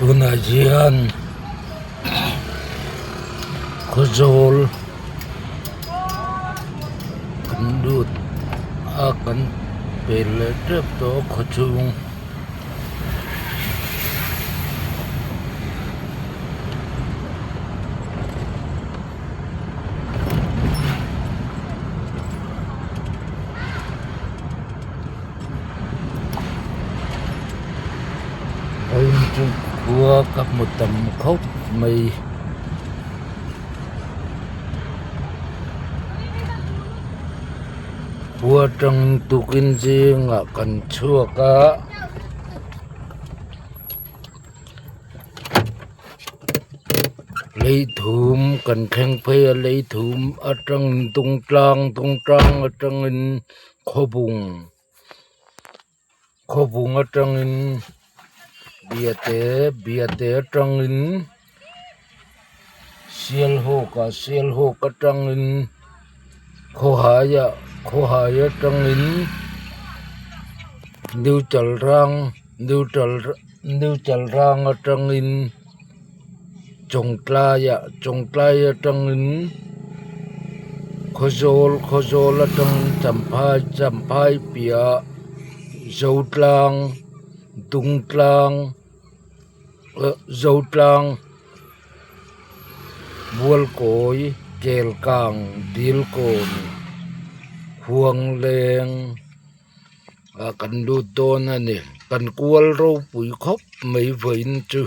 Tunah hian khawzawl kan lut a kan pel leh tep tawh a khaw chhung. Chu khua ka hmu tam khawp mai. Khua atang tukin zingah kan chhuak a. Leithum kan thleng phei a leithum atangin dungtlang dungtlang atangin khawbung khawbung atangin biate biate atangin sialhawk ah sialhawk atangin khawhai ah khawhai atangin neutral rang neutral neutral rang atangin Chawngtlai ah Chawngtlai atangin Khawzawl Khawzawl atangin Champhai Champhai piah Zotlang Dungtlang ah Zotlang Mualkawi Kelkang Dilkawn Huangleng. Ah kan lut dawn a ni kan kual ropui khawp mai vawiin chu.